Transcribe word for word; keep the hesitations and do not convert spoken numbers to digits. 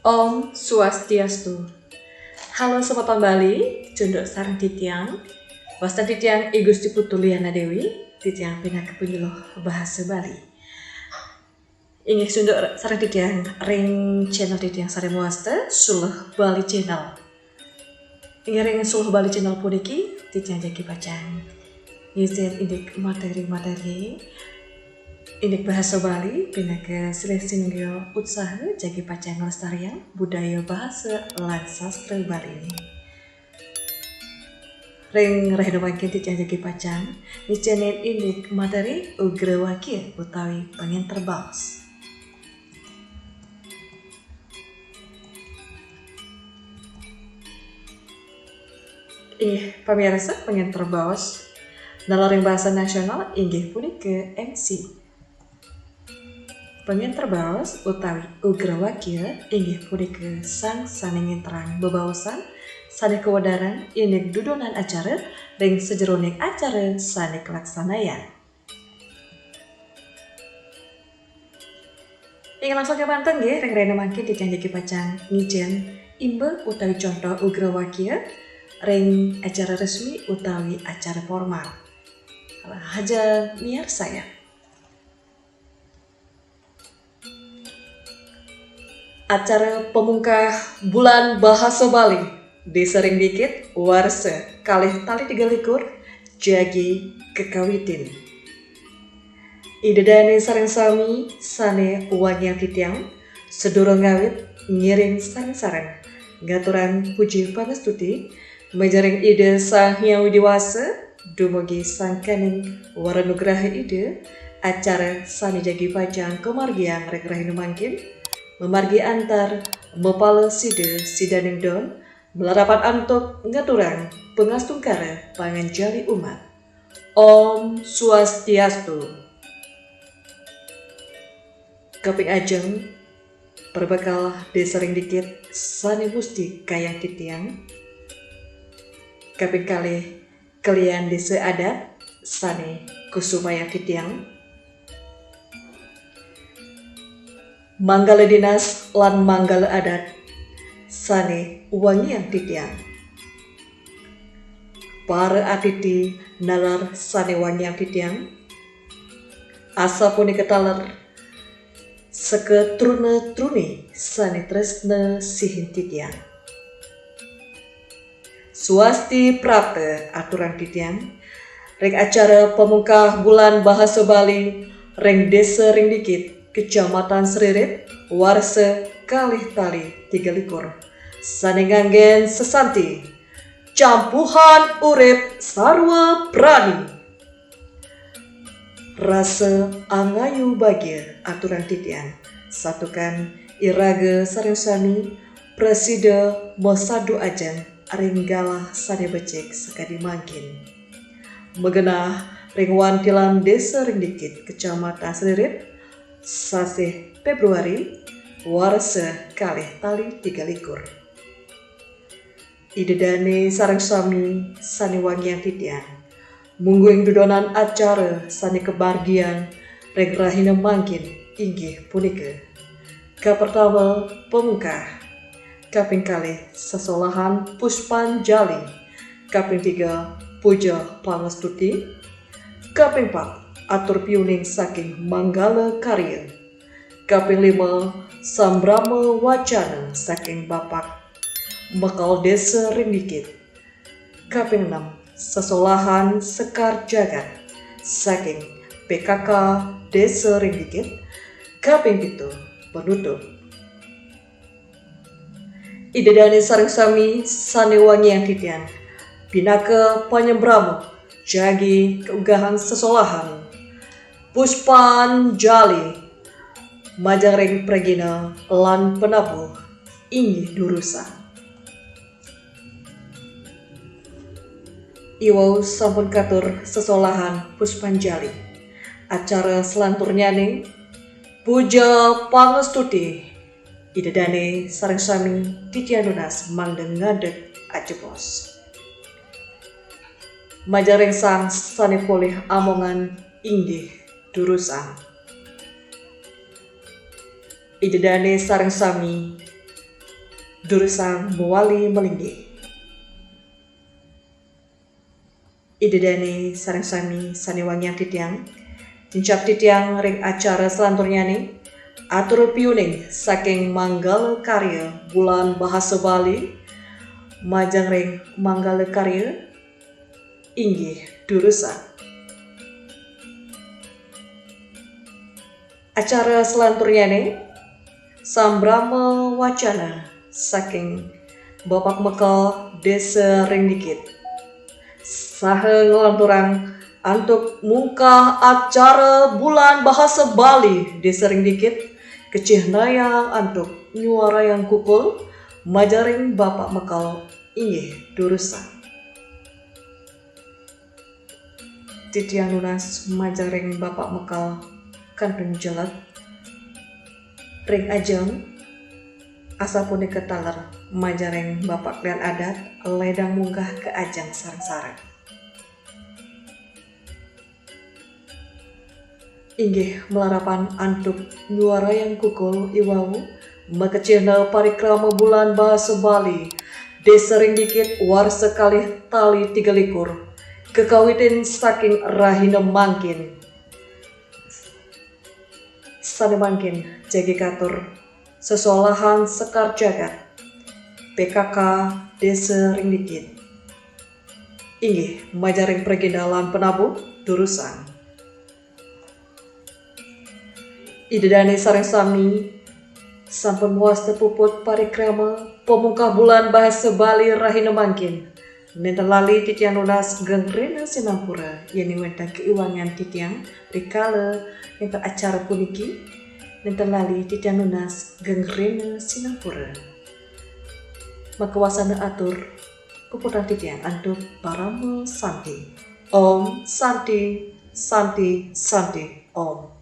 Om Swastiastu. Halo sobat Bali, cunduk sareng titiang. Wastan titiang I Gusti Putu Liana Dewi, titiang pinaka penyuluh bahasa Bali. Inggih cunduk sareng titiang ring channel titiang sareng wasta, Suluh Bali Channel. Inggih ring Suluh Bali Channel puniki, titiang jagi pacang ngicén indik materi-materi indik bahasa Bali, pinaka silih sinunggil utsaha jagi pacang nglestariang budaya bahasa lan sastra Bali. Ring rahina mangkin titiang jagi pacang ngicénin indik materi ugrawakia utawi pangénter baos. Inggih, pamirsa, pangénter baos nalar ring basa nasional inggih punika M C. Pangénter baos utawi ugrawakia inggih punika sang sané ngénterang bebaosan sané kawedarang indik dudonan acara ring sajeroning acara sané kalaksanayang. Inggih langsung kémanten nggih, ring rahina mangkin titiang jagi pacang ngicén imba utawi contoh ugrawakia ring acara resmi utawi acara formal. Rahajeng miarsayang. Acara pamungkah Bulan Bahasa Bali, Désa Ring Dikit, warsa kalih tali tiga likur, jagi kakawitin. Ida dané sareng sami sané wangiang titiang, sadurung ngawit ngiring sareng-sareng ngaturang puji pangastuti majeng ring Ida Sang Hyang Widhi Wasa, dumugi sangkaning waranugraha Ida, acara sané jagi pacang kamargiang ring rahina mangkin, mamargi antar mapala sida sidaning don, malarapan antuk ngaturang pangastungkara panganjali umat. Om Swastiastu. Kaping ajeng, perbekel Désa Ring Dikit sané musti kayang titiang. Kaping kalih, kelian désa adat sané kusumayang titiang. Manggala dinas lan manggala adat sané wangiang titiang. Para atiti nalar sané wangiang titiang. Asapunika taler seka truna-truni sané tresna sihin titiang. Swasti prapta aturang titiang ring acara pamungkah Bulan Bahasa Bali ring Désa Ring Dikit, Kecamatan Seririt, warsa kalih tali tiga likur. Sané nganggén sesanti, Campuhan Urip Sarwa Prani. Rasa angayu bagia aturang titiang, santukan iraga sareng sami prasida masadu ajeng ring galah sané becik sakadi mangkin. Magenah ring wantilan Désa Ring Dikit, Kecamatan Seririt, sasih Fébruari, warsa kalih tali tiga likur. Ida dané sareng sami sané wangiang titiang, mungguing dudonan acara sané kamargiang ring rahina mangkin inggih punika: kapertama, pamungkah. Kaping kalih, sesolahan Puspanjali. Kaping tiga, puja pangastuti. Kaping pat, atur piuning saking manggala karya. Kaping lima, sambrama wacana saking Bapak Mekel Désa Ring Dikit. Kaping enem, sesolahan Sekar Jagat saking P K K Désa Ring Dikit. Kaping pitu, penutup. Ida dané sareng sami sané wangiang titiang, pinaka panyambrama jagi kaunggahang sesolahan Puspanjali majeng ring pragina lan penabuh inggih durusang. Iwau sampun katur sesolahan Puspanjali. Acara selanturnyané puja pangastuti. Ida dané sareng sami titiang nunas mangda ngadeg ajebos. Majeng ring sang sané polih amongan inggih durusang. Ida dané sareng sami durusang mawali malinggih. Ida dane sareng sami sane wangiang titiang, cincap titiang ring acara salanturnyane, atur piuning saking Manggala Karya Bulan Bahasa Bali, majeng ring Manggala Karya, inggih durusang. Acara salanturnyane sambrama wacana saking Bapak Mekel Desa Ring Dikit. Saha nglanturang antuk mungkah acara Bulan Bahasa Bali Desa Ring Dikit, kacihnayang antuk nyuarayang kukul, majeng ring Bapak Mekel, inggih durusang. Titiang nunas majeng ring Bapak Mekel kantun jelek ring ajeng, asapunika taler majeng ring Bapak Klian Adat, ledang munggah ka ajeng sareng-sareng. Inggih, malarapan antuk nyuarayang kukul iwau, makacihna parikrama Bulan Bahasa Bali Desa Ring Dikit warsa kalih tali tiga likur, kakawitin saking rahina mangkin. Sane mangkin jagi katur sesolahan Sekar Jagat, P K K Desa Ring Dikit. Inggih, majeng ring pragina lan penabuh, durusang. Ida dane sareng sami sampun mawasta puput parikrama pamungkah Bulan Bahasa Bali rahina mangkin. Nenten lali titiang nunas geng rena sinampura, yen wenten kaiwangan titiang rikala nenten acara puniki. Nenten lali titiang nunas geng rena sinampura. Makawasana atur puputang titiang antuk parama santi. Om Santi, Santi, Santi, Om.